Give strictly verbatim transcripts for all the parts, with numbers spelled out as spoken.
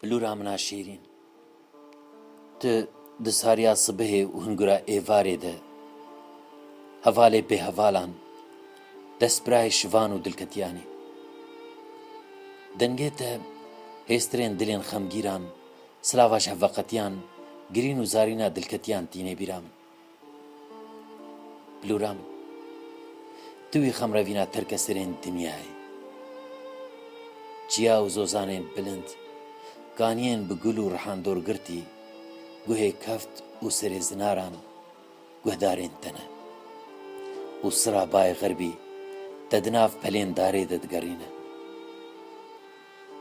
Bilûra min a şêrîn, tu di sariya sibihê û hingura êvarê de hevalê bêhevalan, destbirayê şivan û dilketiyan î. Dengê te hêstirên dilên xemgîran, silava ji hevveqetiyan, girîn û zarîna dilketiyan tînê bîra min. Bilûra min, tu wî xemrevîna terkeserên dinyayê. Çiya û zozanên bilind, kaniyên bi gul û rihandor girtî, guhê keft û serê zinaran guhdarên te ne. Û sira bayê xerbî te di nav pelên darê de digerîne.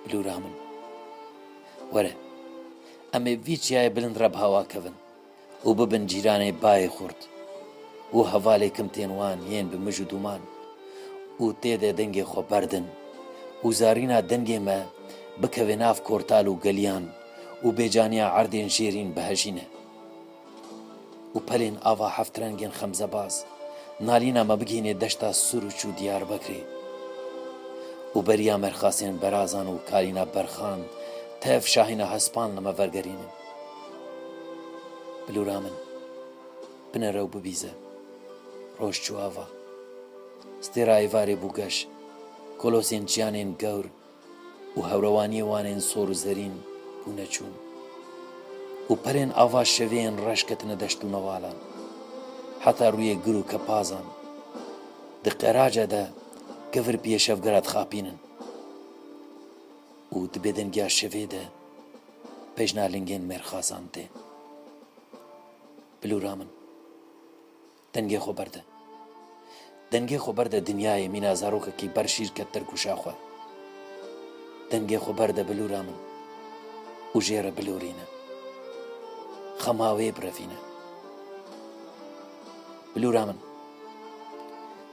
Bilûra min, were, em ê vî çiyayê bilind re bi hewa kevin û bibin cîranê bayê xurt û hevalê kimtên wan yên bi mij û dûman û tê de dengê xwe berdin û zarîna dengê me bikeve nav kortal û geliyan û bêcaniya erdên şêrîn bihejîne û pelên ava heft rengên xemzebaz nalîna me bigihînê deşta Sûrûç û Diyarbekirê û beriya merxasên berazan û kalîna berxan tev şahîna hespan li me vergerînin. Bilûra min, binere û bibîze. Roj çû ava. Stêra êvarê bû geş. Kolosên çiyanên gewr û hewrewaniyê wan ên sor û zerîn bûne çûn. Û pelên ava şevê yên reş ketine deşt û newalan. Heta rûyê gir û kepazan. Di qerace de kevir piyê şevgera dixapînin. Û di bêdengiya şevê de pejna lingên mêrxasan tê. Bilûra min, dengê xwe berde. Dengê xwe berde dinyayê, mîna zarokekî ber şîr ket dergûşa xwe. Dengê xwe berde bilûra min û jê re bilorîne. Xema wê birevîne. Bilûra min,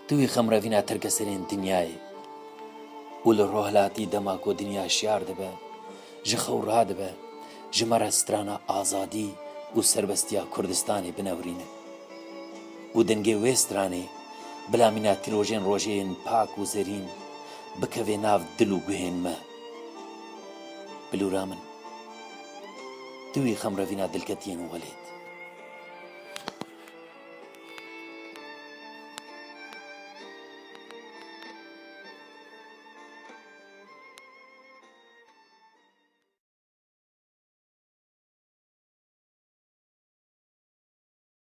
tu wî xemrevîna terkeserên dinyayê û li rohilatî dema ku dinya şiyar dibe, ji xew radibe, ji me re strana azadî û serbestiya Kurdistanê binewrîne. Û dengê wê stranê bila mîna tîrojên rojê yên pak û zerîn bikeve nav dil û guhên me. Bilûra min, tu wî xemrevîna dilketiyên welêt.